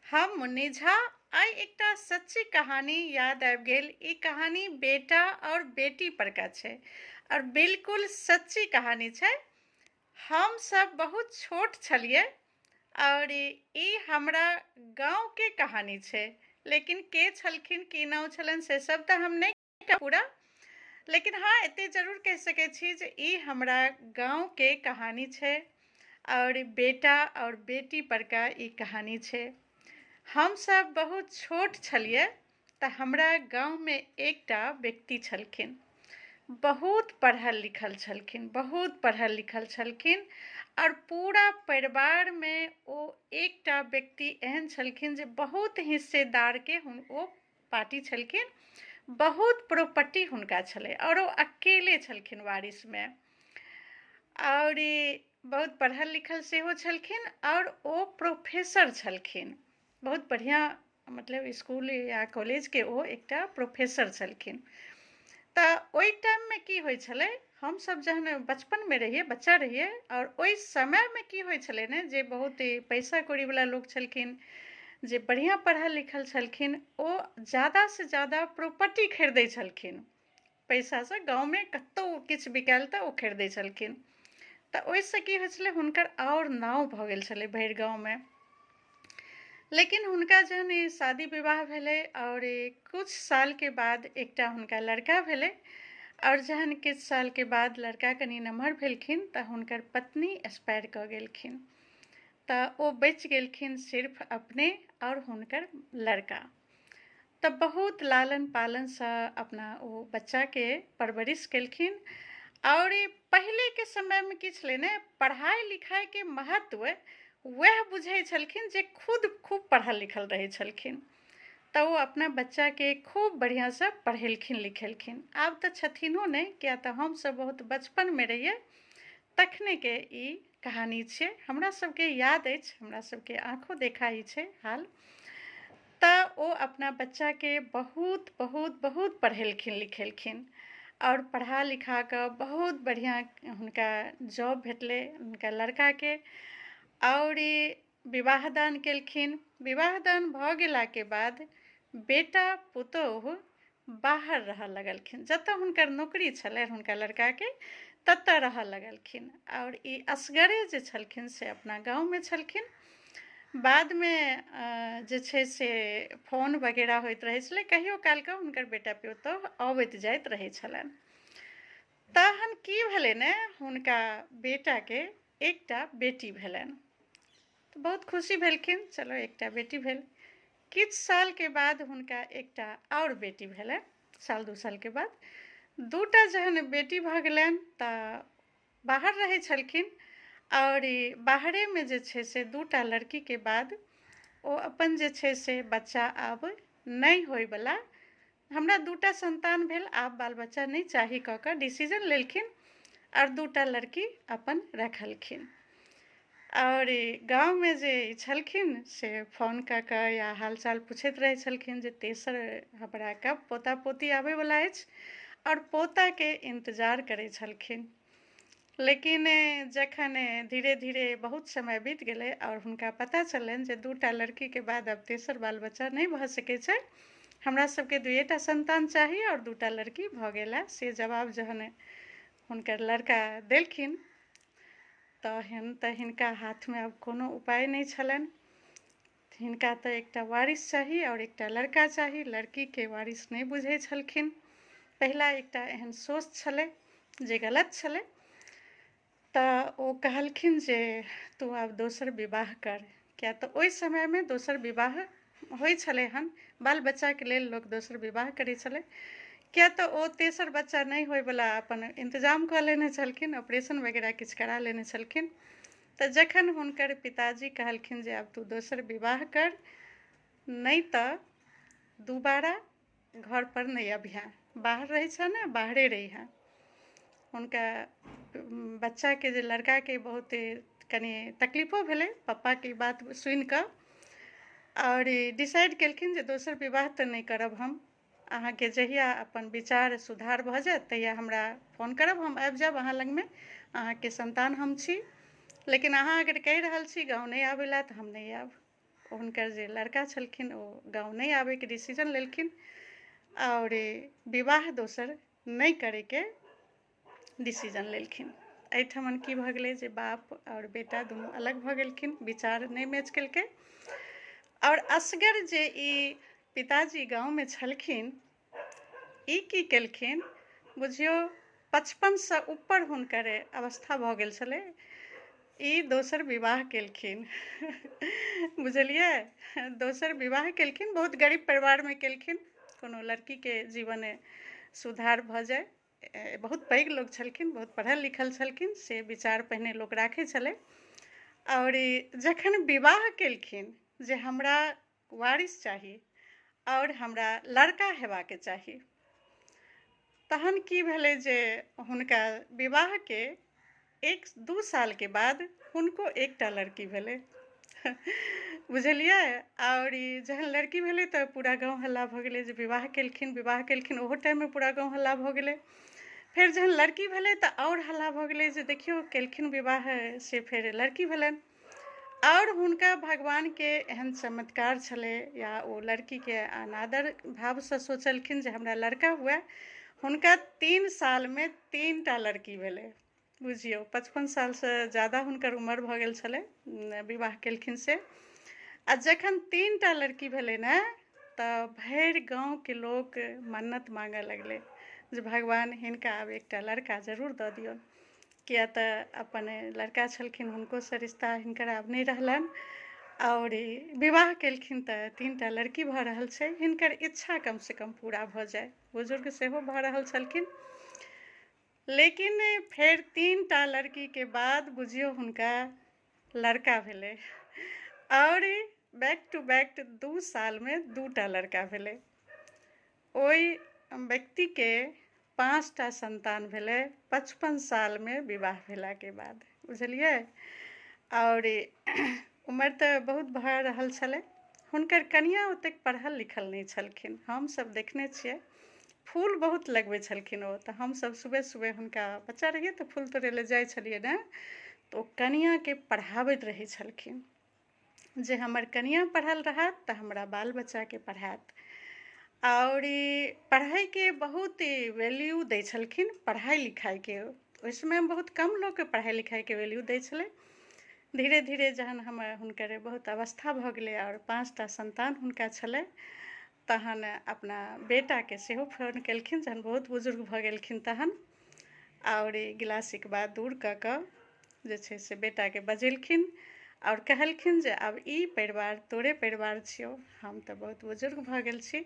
हम मुन्नी झा। आइ एकटा सच्ची कहानी याद आबि गेल। ई कहानी बेटा आओर बेटी परका छै आओर बिल्कुल सच्ची कहानी छै। हम सब बहुत छोट छलियै आओर ई हमरा गाँवके कहानी छै, लेकिन के छलखिन की नाम छलनि से सब तऽ हम नहि पूरा, लेकिन हाँ एते जरूर कहि सकै छी जे ई हमरा गाँवके कहानी छै आओर बेटा आओर बेटी परका ई कहानी छै। हमसब बहुत छोट छलियै तऽ हमरा गाँवमे एकटा व्यक्ति छलखिन, बहुत पढ़ल लिखल छलखिन, बहुत पढ़ल लिखल छलखिन आओर पूरा परिवारमे ओ एकटा व्यक्ति एहन छलखिन जे बहुत हिस्सेदारके ओ पार्टी छलखिन, बहुत प्रॉपर्टी हुनका छलै आओर ओ अकेले छलखिन वारिसमे आओर बहुत पढ़ल लिखल सेहो छलखिन आओर ओ प्रोफेसर छलखिन, बहुत बढ़िआँ मतलब इसकुल या कॉलेजके ओ एकटा प्रोफेसर छलखिन। तऽ ओहि टाइममे की होइ छलै, हमसब जहन बचपनमे रहियै, बच्चा रहियै, आओर ओहि समयमे की होइ छलै ने जे बहुत पैसा कौड़ीवला लोक छलखिन, जे बढ़िआँ पढ़ल लिखल छलखिन, ओ ज्यादासँ ज्यादा प्रॉपर्टी खरीदै छलखिन पैसासँ। गाँवमे कतहु किछु बिकायल तऽ ओ खरीदै छलखिन। तऽ ओहिसँ की होइ छलै, हुनकर आओर नाम भऽ गेल छलै भरि गाँवमे। लेकिन हुनका जहन शादी विवाह भेलै आओर कुछ सालके बाद एकटा हुनका लड़का भेलै आओर जहन किछु सालके बाद लड़का कनि नमहर भेलखिन तऽ हुनकर पत्नी एक्सपायर कऽ गेलखिन। तऽ ओ बचि गेलखिन सिर्फ अपने आओर हुनकर लड़का। तऽ बहुत लालन पालनसँ अपना ओ बच्चाके परवरिश केलखिन। आओर पहिलेके समयमे की छलै ने, पढ़ाइ लिखाइके महत्व वएह बुझै छलखिन जे खुद खूब पढ़ल लिखल रहै छलखिन। तऽ ओ अपना बच्चाके खूब बढ़िआँसँ पढ़ेलखिन लिखेलखिन। आब तऽ छथिनो नहि, किया तऽ हमसब बहुत बचपनमे रहियै तखनेके ई कहानी छियै, हमरा सबके याद अछि, हमरा सबके आँखो देखा ई छै हाल। तऽ ओ अपना बच्चाके बहुत बहुत बहुत पढ़ेलखिन लिखेलखिन आओर पढ़ा लिखा कऽ बहुत बढ़िआँ हुनका जॉब भेटलै हुनका लड़काके आओर विवाह दान केलखिन। विवाह दान भऽ गेलाके बाद बेटा पुतोहु बाहर रहऽ लगलखिन, जतऽ हुनकर नौकरी छलै हुनका लड़काके ततऽ रहऽ लगलखिन। आओर ई असगरे जे छलखिन से अपना गाँवमे छलखिन। बादमे जे छै से फोन वगैरह होइत रहै छलै, कहियो कालके हुनकर बेटा पुतोहु अबैत जाइत रहै छलनि। तहन की भेलै ने, हुनका बेटाके एकटा बेटी भेलनि तऽ बहुत खुशी भेलखिन, चलो एकटा बेटी भेल। किछु सालके बाद हुनका एकटा आओर बेटी भेलनि, साल दू सालके बाद दूटा जहन बेटी भऽ गेलनि तऽ बाहर रहै छलखिन आओर बाहरेमे जे छै से दूटा लड़कीके बाद ओ अपन जे छै से बच्चा आब नहि होइवला, हमरा दूटा संतान भेल, आब बाल बच्चा नहि चाही कऽ कऽ डिसीजन लेलखिन आओर दूटा लड़की अपन रखलखिन। आओर गाँवमे जे छलखिन से फोन कऽ कऽ या हालचाल पूछैत रहै छलखिन जे तेसर हमरा कब पोता पोती आबैवला अछि, आओर पोताके इन्तजार करै छलखिन। लेकिन जखन धीरे धीरे बहुत समय बीत गेलै आओर हुनका पता चललनि जे दूटा लड़कीके बाद आब तेसर बाल बच्चा नहि भऽ सकै छै, हमरा सबके दुइएटा संतान चाही आओर दूटा लड़की भऽ गेला, से जवाब जहन हुनकर लड़का देलखिन तहन तऽ हिनका हाथमे आब कोनो उपाय नहि छलनि। हिनका तऽ एकटा वारिस चाही आओर एकटा लड़का चाही, लड़कीके वारिस नहि बुझै छलखिन। पहिला एकटा एहन सोच छलै जे गलत छलै। तऽ ओ कहलखिन जे तू आब दोसर विवाह कर, किया तऽ ओहि समयमे दोसर विवाह होइ छलै हन, बाल बच्चाके लेल लोक दोसर विवाह करै छलै, किया तऽ ओ तेसर बच्चा नहि होइवला अपन इन्तजाम कऽ लेने छलखिन, ऑपरेशन वगैरह किछु करा लेने छलखिन। तऽ जखन हुनकर पिताजी कहलखिन जे आब तू दोसर विवाह कर, नहि तऽ दुबारा घर पर नहि अबिहेँ, बाहर रहै छऽ ने बाहरे रहिहेँ। हुनका बच्चाके जे लड़काके बहुत कनि तकलीफो भेलै पप्पाके ई बात सुनिकऽ, आओर डिसाइड केलखिन जे दोसर विवाह तऽ नहि करब हम, अहाँके जहिया अपन विचार सुधार भऽ जायत तहिया हमरा फोन करब, हम आबि जायब अहाँ लगमे, अहाँके संतान हम छी, लेकिन अहाँ अगर कहि रहल छी गाँव नहि आबै लए तऽ हम नहि आयब। हुनकर जे लड़का छलखिन ओ गाँव नहि आबैके डिसीजन लेलखिन आओर विवाह दोसर नहि करैके डिसीजन लेलखिन। एहिठमन की भऽ गेलै जे बाप आओर बेटा दुनू अलग भऽ गेलखिन, विचार नहि मैच केलकै। आओर असगर जे ई पिताजी गाँवमे छलखिन, ई की केलखिन बुझियौ, 55सँ ऊपर हुनकर अवस्था भऽ गेल छलै, ई दोसर विवाह केलखिन। बुझलियै? दोसर विवाह केलखिन, बहुत गरीब परिवारमे केलखिन, कोनो लड़कीके जीवन सुधार भऽ जाय। बहुत पैघ लोक छलखिन, बहुत पढ़ल लिखल छलखिन, से विचार पहिने लोक राखै छलै। आओर जखन विवाह केलखिन जे हमरा वारिस चाही आओर हमरा लड़का हेबाके चाही, तहन की भेलै जे हुनका विवाहके 1-2 सालके बाद हुनको एकटा लड़की भेलै। बुझलियै? आओर ई जहन लड़की भेलै तऽ पूरा गाँव हल्ला भऽ गेलै जे विवाह केलखिन, विवाह केलखिन। ओहो टाइममे पूरा गाँव हल्ला भऽ गेलै। फेर जहन लड़की भेलै तऽ आओर हल्ला भऽ गेलै जे देखियौ केलखिन विवाह से फेर लड़की भेलनि। आओर हुनका भगवानके एहन चमत्कार छलै या ओ लड़कीके अनादर भावसँ सोचलखिन जे हमरा लड़का हुए, हुनका 3 सालमे 3टा लड़की भेलै। बुझियौ, 55 सालसँ ज्यादा हुनकर उमर भऽ गेल छलै विवाह केलखिन से। आ जखन 3टा लड़की भेलै ने तऽ भरि गाँवके लोक मन्नत माँगऽ लगलै जे भगवान हिनका आब एकटा लड़का जरूर दऽ दियौन, किया तऽ अपन लड़का छलखिन हुनकोसँ रिश्ता हिनकर आब नहि रहलनि, आओर विवाह केलखिन तऽ 3टा लड़की भऽ रहल छै, हिनकर इच्छा कमसँ कम पूरा भऽ जाय। बुजुर्ग सेहो भऽ रहल छलखिन। लेकिन फेर 3टा लड़कीके बाद बुझियौ हुनका लड़का भेलै, आओर बैक टू बैक 2 सालमे 2टा लड़का भेलै। ओहि व्यक्तिके 5टा संतान भेलै 55 सालमे विवाह भेलाके बाद। बुझलियै? आओर उमर तऽ बहुत भऽ रहल छलै। हुनकर कनियाँ ओतेक पढ़ल लिखल नहि छलखिन। हमसभ देखने छियै, फूल बहुत लगबै छलखिन ओ, तऽ हमसभ सुबह सुबह हुनका बच्चा रहियै तऽ फूल तोड़ै लए जाइ छलियै ने, तऽ ओ कनियाँके पढ़ाबैत रहै छलखिन जे हमर कनियाँ पढ़ल रहत तऽ हमरा बाल बच्चाके पढ़ायत। आओर ई पढ़ाइके बहुत वैल्यू दै छलखिन, पढ़ाइ लिखाइके। ओहि समयमे बहुत कम लोकके पढ़ाइ लिखाइके वैल्यू दै छलै। धीरे धीरे जहन हमर हुनकर बहुत अवस्था भऽ गेलै आओर 5टा संतान हुनका छलै, तहन अपना बेटाके सेहो फोन केलखिन जहन बहुत बुजुर्ग भऽ गेलखिन तहन, आओर गिलास सिकबा दूर कऽ कऽ जे छै से बेटाके बजेलखिन आओर कहलखिन जे आब ई परिवार तोरे परिवार छियौ, हम तऽ बहुत बुजुर्ग भऽ गेल छी।